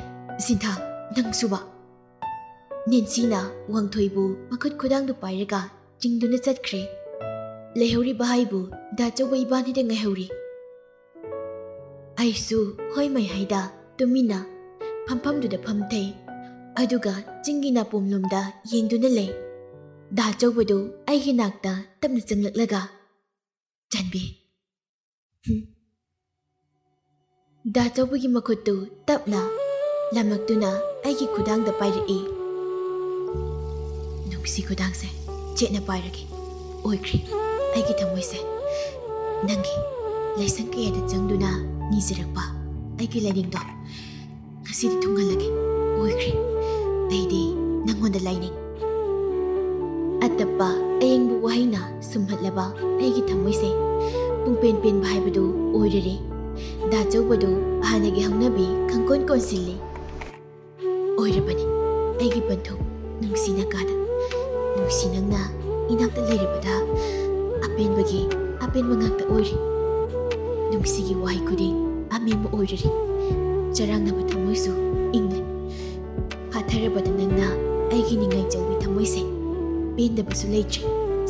ꯁꯤꯟꯊꯥ, ꯅꯪꯁꯨꯕ"꯫ ꯅꯦꯟꯁꯤꯅ ꯋꯥꯡꯊꯣꯏꯕꯨ ꯃꯈꯨꯠ ꯈꯨꯗꯥꯡꯗꯨ ꯄꯥꯏꯔꯒ ꯆꯤꯡꯗꯨꯅ ꯆꯠꯈ꯭ꯔꯦ꯫ ꯂꯩꯍꯧꯔꯤꯕ ꯍꯥꯏꯕꯨ ꯗꯥ ꯆꯧꯕ ꯏꯕꯥꯅꯤꯗ ꯉꯥꯏꯍꯧꯔꯤ꯫ ꯑꯩꯁꯨ ꯍꯣꯏ ꯃꯩ ꯍꯥꯏꯗ ꯇꯨꯃꯤꯟꯅ ꯐꯝꯐꯝꯗꯨꯗ ꯐꯝꯊꯩ, ꯑꯗꯨꯒ ꯆꯤꯡꯒꯤ ꯅꯥꯄꯣꯝꯂꯣꯝꯗ ꯌꯦꯡꯗꯨꯅ ꯂꯩ꯫ ꯗꯥ ꯆꯧꯕꯗꯨ ꯑꯩꯒꯤ ꯅꯥꯛꯇ ꯇꯞꯅ ꯆꯪꯂꯛꯂꯒ, "ꯆꯥꯟꯕꯤ, ꯗꯥ ꯆꯧꯕꯒꯤ ꯃꯈꯨꯠꯇꯨ ꯇꯞꯅ ꯂꯥꯝꯂꯛꯇꯨꯅ ꯑꯩꯒꯤ ꯈꯨꯗꯥꯡꯗ ꯄꯥꯏꯔꯛꯏ꯫ ꯅꯨꯡꯁꯤ ꯈꯨꯗꯥꯡꯁꯦ ꯆꯦꯠꯅ ꯄꯥꯏꯔꯒꯦ꯫ ꯑꯣꯏꯈ꯭ꯔꯦ ꯑꯩꯒꯤ ꯊꯃꯣꯏꯁꯦ꯫ ꯅꯪꯒꯤ ꯂꯥꯏꯁꯪ ꯀꯌꯥꯗ ꯆꯪꯗꯨꯅ ꯅꯤꯖꯔꯛꯄ ꯑꯩꯒꯤ ꯂꯥꯏꯅꯤꯡꯗꯣ ꯉꯁꯤꯗꯤ ꯊꯨꯡꯍꯜꯂꯒꯦ꯫ ꯑꯣꯏꯈ꯭ꯔꯦ꯫ ꯑꯩꯗꯤ ꯅꯪꯉꯣꯟꯗ ꯂꯥꯏꯅꯤꯡ꯫ ꯑꯇꯞꯄ ꯑꯌꯦꯡꯕ ꯋꯥꯍꯩꯅ ꯁꯨꯝꯍꯠꯂꯕ ꯑꯩꯒꯤ ꯊꯃꯣꯏꯁꯦ ꯄꯨꯡꯄꯦꯟ ꯄꯦꯟꯕ ꯍꯥꯏꯕꯗꯨ ꯑꯣꯏꯔꯔꯦ꯫ ꯗꯥ ꯆꯧꯕꯗꯨ ꯍꯥꯟꯅꯒꯤ ꯍꯧꯅꯕꯤ ꯈꯪꯀꯣꯟ ꯀꯣꯟꯁꯤꯜꯂꯤ꯫ ꯑꯣꯏꯔꯕꯅꯤ ꯑꯩꯒꯤ ꯄꯟꯊꯨꯡ ꯅꯨꯡꯁꯤ ꯅꯪꯒꯥꯗ꯫ ꯅꯨꯡꯁꯤ ꯅꯪꯅ ꯏꯅꯥꯛꯇ ꯂꯩꯔꯕꯗ ꯑꯄꯦꯟꯕꯒꯤ ꯑꯄꯦꯟꯕ ꯉꯥꯛꯇ ꯑꯣꯏꯔꯦ꯫ ꯅꯨꯡꯁꯤꯒꯤ ꯋꯥꯍꯩ ꯈꯨꯗꯤꯡ ꯑꯃꯦꯟꯕ ꯑꯣꯏꯔꯔꯦ꯫ ꯆꯔꯥꯡꯅꯕ ꯊꯃꯣꯏꯁꯨ ꯏꯪꯂꯦ꯫ ꯍꯥꯊꯔꯕꯗ ꯅꯪꯅ ꯑꯩꯒꯤ ꯅꯤꯡꯉꯥꯏ ꯆꯧꯕꯤ ꯊꯃꯣꯏꯁꯦ ꯄꯦꯟꯗꯕꯁꯨ ꯂꯩꯇ꯭ꯔꯦ,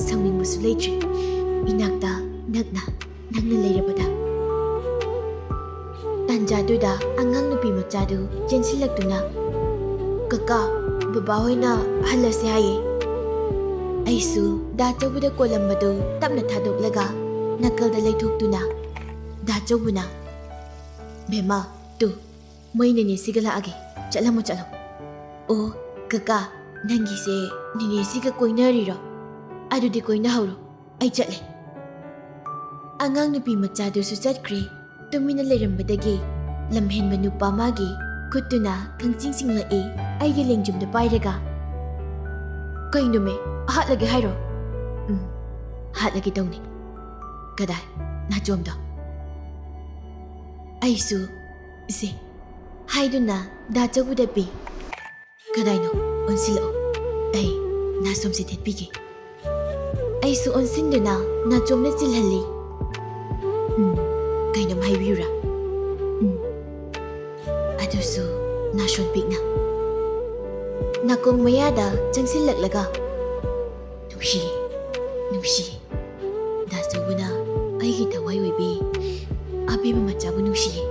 ꯁꯥꯎꯅꯤꯡꯕꯁꯨ ꯂꯩꯇ꯭ꯔꯦ꯫ ꯏꯅꯥꯛꯇ ꯅꯛꯅ ꯅꯪꯅ ꯂꯩꯔꯕꯗ꯫ ꯇꯥꯟꯖꯥꯗꯨꯗ ꯑꯉꯥꯡ ꯅꯨꯄꯤ ꯃꯆꯥꯗꯨ ꯆꯦꯟꯁꯤꯜꯂꯛꯇꯨꯅ, "ꯀꯀꯥ, ꯕꯕꯥ ꯍꯣꯏꯅ ꯍꯜꯂꯁꯦ ꯍꯥꯏꯌꯦ꯫" ꯑꯩꯁꯨ ꯗꯥ ꯆꯧꯕꯗ ꯀꯣꯜꯂꯝꯕꯗꯨ ꯇꯞꯅ ꯊꯥꯗꯣꯛꯂꯒ ꯅꯥꯀꯜꯗ ꯂꯩꯊꯣꯛꯇꯨꯅ, ꯗꯥ ꯆꯧꯕꯅ, "ꯕꯦꯝꯃ, ꯇꯨ, ꯃꯣꯏ ꯅꯦꯅꯦꯁꯤꯒ ꯂꯥꯛꯑꯒꯦ, ꯆꯠꯂꯝꯃꯣ, ꯆꯠꯂꯣ꯫" "ꯑꯣ, ꯀꯀꯥ, ꯅꯪꯒꯤꯁꯦ ꯅꯦꯅꯦꯁꯤꯒ ꯀꯣꯏꯅꯔꯤꯔꯣ? ꯑꯗꯨꯗꯤ ꯀꯣꯏꯅꯍꯧꯔꯣ, ꯑꯩ ꯆꯠꯂꯦ꯫" ꯑꯉꯥꯡ ꯅꯨꯄꯤ ꯃꯆꯥꯗꯨꯁꯨ ꯆꯠꯈ꯭ꯔꯦ꯫ ꯇꯨꯃꯤꯟꯅ ꯂꯩꯔꯝꯕꯗꯒꯤ ꯂꯝꯍꯦꯟꯕ ꯅꯨꯄꯥ ꯃꯥꯒꯤ ꯈꯨꯠꯇꯨꯅ ꯈꯪꯆꯤꯡ ꯆꯤꯡꯂꯛꯏ, ꯑꯩꯒꯤ ꯂꯦꯡꯖꯨꯝꯗ ꯄꯥꯏꯔꯒ꯫ "ꯀꯩꯅꯣꯃꯦ, ꯍꯥꯠꯂꯒꯦ ꯍꯥꯏꯔꯣ?" "ꯎꯝ, ꯍꯥꯠꯂꯒꯦ ꯇꯧꯅꯤ꯫" "ꯀꯗꯥꯏ, ꯅꯥꯆꯣꯝꯗꯣ?" ꯑꯩꯁꯨ "ꯏꯆꯦ" ꯍꯥꯏꯗꯨꯅ ꯗꯥ ꯆꯧꯕꯗ ꯄꯤ꯫ "ꯀꯗꯥꯏꯅꯣ? ꯑꯣꯟꯁꯤꯜꯂꯛꯑꯣ, ꯑꯩ ꯅꯥꯆꯣꯝꯁꯦ ꯊꯦꯠꯄꯤꯒꯦ꯫" ꯑꯩꯁꯨ ꯑꯣꯟꯁꯤꯟꯗꯨꯅ ꯅꯥꯆꯣꯝꯗ ꯆꯤꯜꯍꯜꯂꯤ꯫ "ꯎꯝ, ꯀꯩꯅꯣꯝ ꯍꯥꯏꯕꯤꯌꯨꯔꯥ?" "ꯎꯝ꯫" ꯑꯗꯨꯁꯨ ꯅꯥꯁꯣꯟ ꯄꯤꯛꯅ ꯅꯥꯀꯣꯡ ꯃꯌꯥꯗ ꯆꯪꯁꯤꯜꯂꯛꯂꯒ, "ꯅꯨꯡꯁꯤꯌꯦ, ꯅꯨꯡꯁꯤꯌꯦ꯫ ꯗꯥ ꯆꯧꯕꯅ ꯑꯩꯒꯤ ꯊꯋꯥꯏ ꯑꯣꯏꯕꯤ ꯑꯕꯦꯝꯃ ꯃꯆꯥꯕꯨ ꯅꯨꯡꯁꯤꯌꯦ꯫